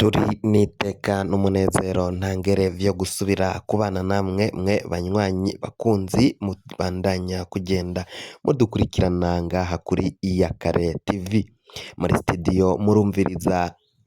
Turi n'iteka n'umunezero ntangere vyo gusubira kubana namwe mwe banywanyi bakunzi mubandanya kugenda mudukurikirana ngaha kuri Iyakare TV muri studio murumviriza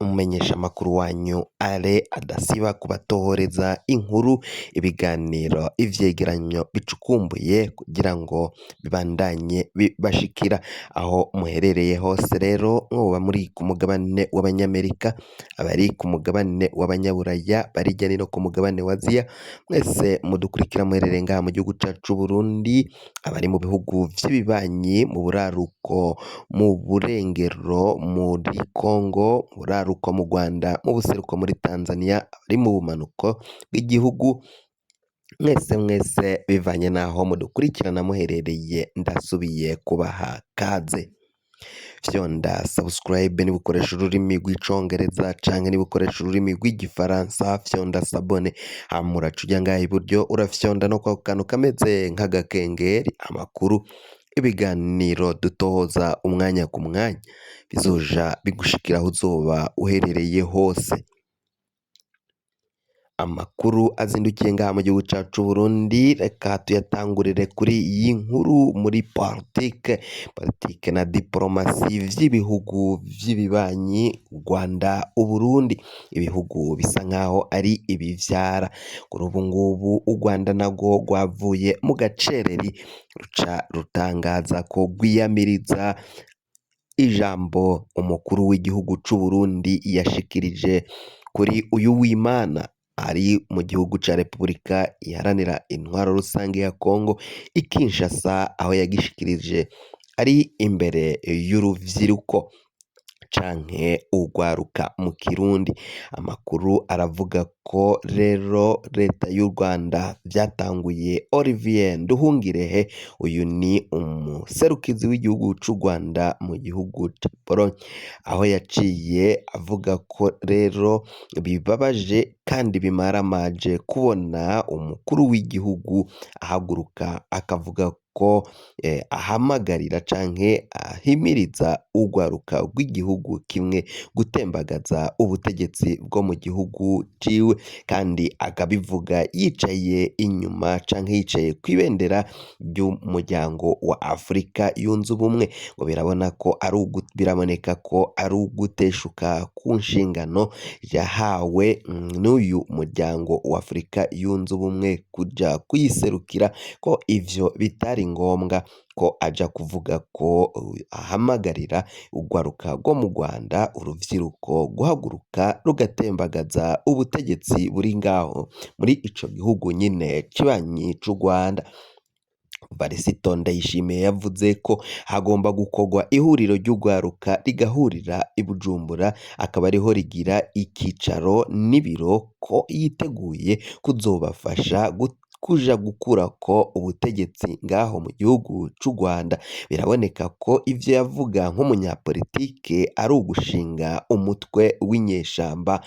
umumenyeshamakuru wanyu Ale adasiba kubatohoreza inkuru, ibiganiro, ivyegeranyo bicukumbuye kugira ngo bibandanye bibashikira aho muherereye hose. Rero mwoba muri ku mugabane w'abanyamerika, abari ku mugabane w'abanyaburaya, bari hirya no hino ku mugabane wa Aziya, mwese mudukurikira muherereye ngaha mu gihugu cacu c'Uburundi, abari mu bihugu vy'ibibanyi, mu buraruko, mu burengero, muri Congo, mu buraruko mu Rwanda, mu buseruko muri Tanzania, abari mu bumanuko bw'igihugu, mwese mwese bivanye n'aho mudukurikirana muherereye, ndasubiye kubaha kaze. Fyonda subscribe niba ukoresha ururimi rw'icongereza canke niba ukoresha ururimi rw'igifaransa, fyonda s'abonner, hama uraca uja ngaha iburyo urafyonda no kwako kantu kameze nk'agakengeri. Amakuru, ibiganiro dutohoza umwanya ku mwanya bizoja bigushikira aho uzoba uherereye hose. Amakuru azindukiye ngaha mu gihugu cacu c'Uburundi, reka tuyatangurire kuri iyi nkuru muri politike na diporomasi vy'ibihugu vy'ibibanyi Rwanda, Uburundi, ibihugu bisa nkaho ari ibivyara. Kuri ubu ngubu u Rwanda narwo rwavuye mu gacereri ruca rutangaza ko rwiyamiriza ijambo umukuru w'igihugu c'Uburundi yashikirije kuri uyu w'Imana ari mu gihugu ca Repubulika Iharanira Intwaro Rusange ya Kongo i Kinshasa, aho yagishikirije ari imbere y'uruvyiruko canke urwaruka mu Kirundi. Amakuru aravuga ko rero leta y'u Rwanda vyatanguye Olivier Nduhungirehe, uyu ni umuserukizi w'igihugu c'u Rwanda mu gihugu ca Pologne, aho yaciye avuga ko rero bibabaje kandi bimaramaje kubona umukuru w'igihugu ahaguruka akavuga ko ahamagarira canke ahimiriza urwaruka rw'igihugu kimwe gutembagaza ubutegetsi bwo mu gihugu ciwe, kandi akabivuga yicaye inyuma canke yicaye kw'ibendera ry'umuryango wa Afurika yunze ubumwe. Ngo birabona ko ari biraboneka ko ari uguteshuka ku nshingano yahawe n'uyu muryango wa Afurika yunze ubumwe kuja kuyiserukira, ko ivyo bitari ngombwa ko aja kuvuga ko ahamagarira urwaruka rwo mu Rwanda, uruvyiruko, guhaguruka rugatembagaza ubutegetsi buri ngaho muri ico gihugu nyine kibanyi c'u Rwanda. Varisito Ndayishimiye yavuze ko hagomba gukorwa ihuriro ry'urwaruka rigahurira i Bujumbura, akaba ariho rigira ikicaro n'ibiro, ko yiteguye kuzobafasha kuja gukurako ubutegetsi ngaho mu gihugu c'u Rwanda. Biraboneka ko ivyo yavuga nk'umunyapolitike ari ugushinga umutwe w'inyeshamba,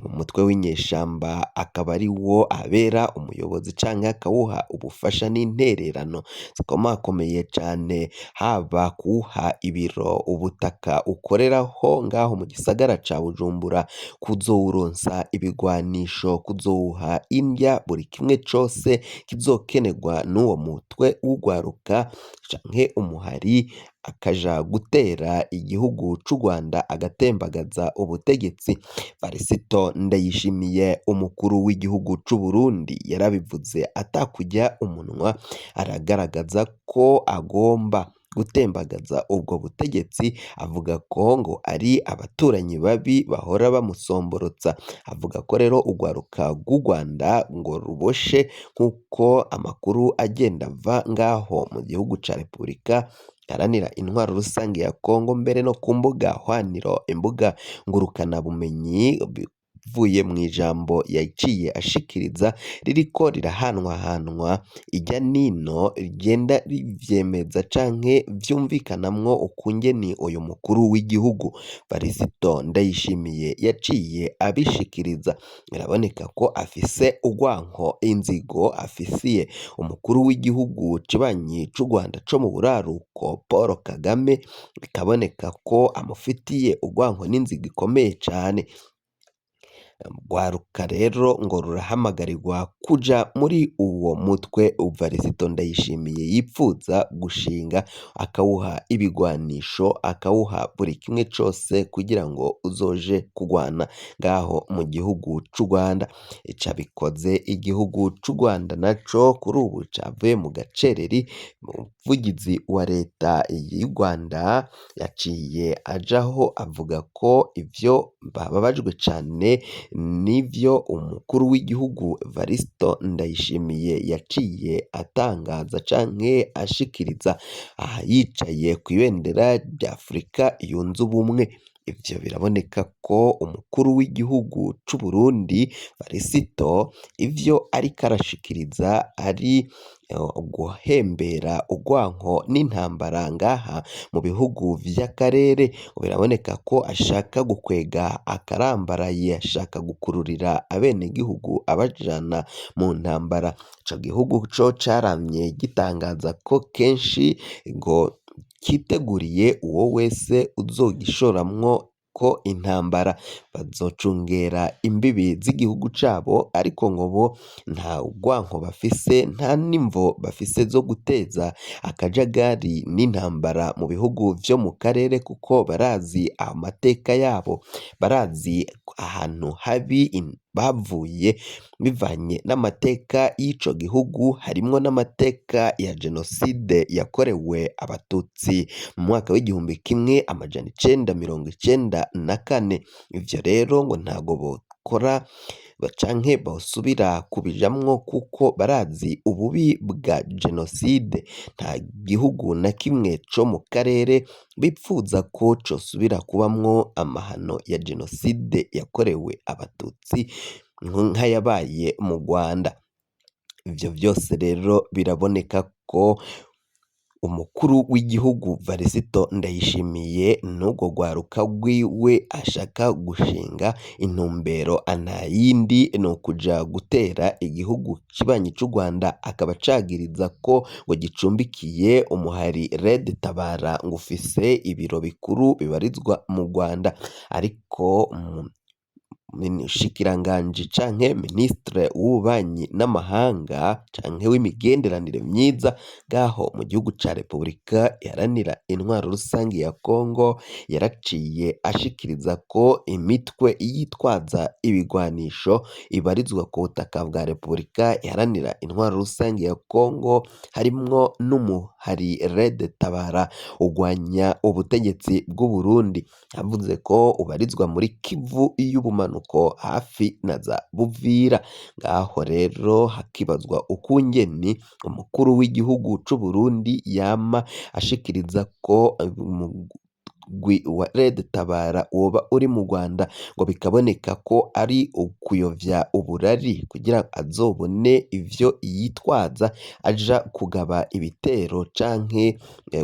umutwe w'inyeshamba akaba ari wo abera umuyobozi canke akawuha ubufasha n'intererano zikomakomeye cane, haba kuwuha ibiro, ubutaka ukoreraho ngaho mu gisagara ca Bujumbura, kuzowuronsa ibigwanisho, kuzowuha indya, buri kimwe cose kizokenerwa n'uwo mutwe w'urwaruka canke umuhari, akaja gutera igihugu c'u Rwanda agatembagaza ubutegetsi. Varisito Ndayishimiye, umukuru w'igihugu c'u Burundi, yarabivuze atakurya umunwa, aragaragaza ko agomba gutembagaza ubwo butegetsi, avuga ko ngo ari abaturanyi babi bahora bamusomborotsa. Avuga ko rero urwaruka rw'u Rwanda ngo ruboshe, nk'uko amakuru agenda ava ngaho mu gihugu ca Repubulika Iharanira Intwaro Rusange ya Kongo, mbere no ku mbuga hwaniro, imbuga ngurukanabumenyi, bivuye mu ijambo yaciye ashikiriza ririko rirahanwahanwa irya nino, rigenda rivyemeza canke vyumvikanamwo ukungene uyu mukuru w'igihugu Varisito Ndayishimiye yaciye abishikiriza. Biraboneka ko afise urwanko, inzigo afisiye umukuru w'igihugu kibanyi c'u Rwanda co mu buraruko Paul Kagame, bikaboneka ko amufitiye urwanko n'inzigo ikomeye cane. Urwaruka rero ngo rurahamagarirwa kuja muri uwo mutwe Varisito Ndayishimiye yipfuza gushinga, akawuha ibigwanisho, akawuha buri kimwe cose kugira ngo uzoje kugwana ngaho mu gihugu c'u Rwanda. Icabikoze igihugu c'u Rwanda naco kuri ubu cavuye mu gacereri, umuvugizi wa leta y'u Rwanda yaciye ajaho avuga ko ivyo bababajwe cane n'ivyo umukuru w'igihugu Varisito Ndayishimiye yaciye atangaza canke ashikiriza aha yicaye kw'ibendera rya Afurika yunze ubumwe. Ivyo biraboneka ko umukuru w'igihugu c'Uburundi Varisito ivyo ariko arashikiriza ari guhembera urwanko n'intambara ngaha mu bihugu vy'akarere. Biraboneka ko ashaka gukwega akarambaraye, ashaka gukururira abenegihugu abajana mu ntambara. Ico gihugu co caramye gitangaza ko kenshi ngo kiteguriye uwo wese uzogishoramwo ko intambara, bazocungera imbibi z'igihugu cabo, ariko ngo bo nta rwanko bafise, nta n'imvo bafise zo guteza akajagari n'intambara mu bihugu vyo mu karere, kuko barazi amateka yabo, barazi ahantu habi bavuye bivanye n'amateka y'ico gihugu, harimwo n'amateka ya jenoside yakorewe abatutsi mu mwaka w'1994. Ivyo rero ngo ntago bokora canke bosubira kubijamwo kuko barazi ububi bwa jenoside. Nta gihugu na kimwe co mu karere bipfuza ko cosubira kubamwo amahano ya jenoside yakorewe abatutsi nk'ayabaye mu Rwanda. Ivyo vyose rero biraboneka ko umukuru w'igihugu Varisito Ndayishimiye n'urwo rwaruka rwiwe ashaka gushinga intumbero ntayindi ni ukuja gutera igihugu kibanyi c'u Rwanda, akaba acagiriza ko ngo gicumbikiye umuhari Red Tabara ngo ufise ibiro bikuru bibarizwa mu Rwanda. Ariko umushikiranganji canke ministre w'ububanyi n'amahanga canke w'imigenderanire myiza ngaho mu gihugu ca Repubulika Iharanira Intwaro Rusangi ya Kongo yaraciye ashikiriza ko imitwe yitwaza ibigwanisho ibarizwa ku butaka bwa Repubulika Iharanira Intwaro Rusangi ya Kongo, harimwo n'umuhari Red Tabara ugwanya ubutegetsi bw'u Burundi. Yavuze ko ubarizwa muri Kivu y'ubumanuko hafi na za Buvira. Ngaho rero hakibazwa ukungene umukuru w'igihugu c'Uburundi yama ashikiriza ko umugwi wa Red Tabara woba uri mu Rwanda, ngo bikaboneka ko ari ukuyovya uburari kugira azobone ivyo yitwaza aja kugaba ibitero canke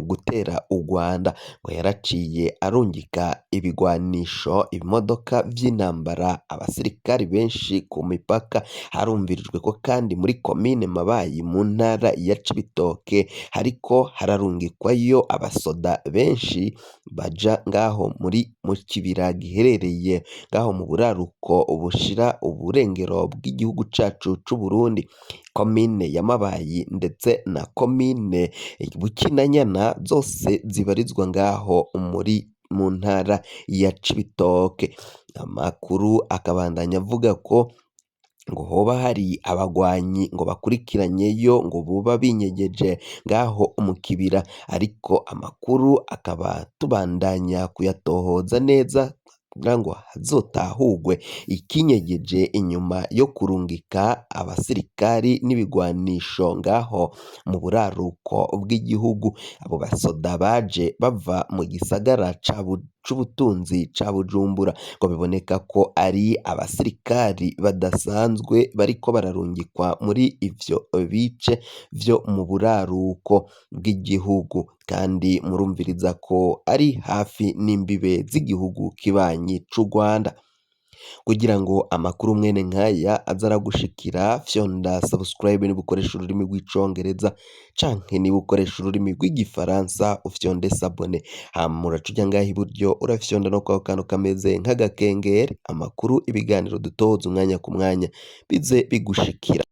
gutera u Rwanda. Ngo yaraciye arungika ibigwanisho, ibimodoka vy'intambara, abasirikari benshi ku mipaka. Harumvirijwe ko kandi muri komine Mabayi mu ntara ya Cibitoke hariko hararungikwayo abasoda benshi baja ngaho muri mu kibira giherereye ngaho mu buraruko bushira uburengero bw'igihugu cacu c'Uburundi. Komine ya Mabayi ndetse na komine Bukinanyana zose zibarizwa ngaho muri mu ntara ya Cibitoke. Amakuru akabandanya avuga ko ngo hoba hari abagwanyi ngo bakurikiranyeyo ngo boba binyegeje ngaho mu kibira, ariko amakuru akaba tubandanya kuyatohoza neza kugira ngo hazotahurwe ikinyegeje inyuma yo kurungika abasirikari n'ibigwanisho ngaho mu buraruko bw'igihugu. Abo basoda baje bava mu gisagara c'ubutunzi ca Bujumbura, ngo biboneka ko ari abasirikari badasanzwe bariko bararungikwa muri ivyo bice vyo mu buraruko bw'igihugu, kandi murumviriza ko ari hafi n'imbibe z'igihugu kibanyi c'u Rwanda. Kugira ngo amakuru mwene nkaya aze aragushikira, fyonda subscribe niba ukoresha ururimi rw'Icongereza, canke niba ukoresha ururimi rw'Igifaransa ufyonde s'abonner. Hama uraca uja ngaha iburyo, urafyonda no kwako kantu kameze nk'agakengeri, amakuru, ibiganiro dutoza umwanya ku mwanya bize bigushikira.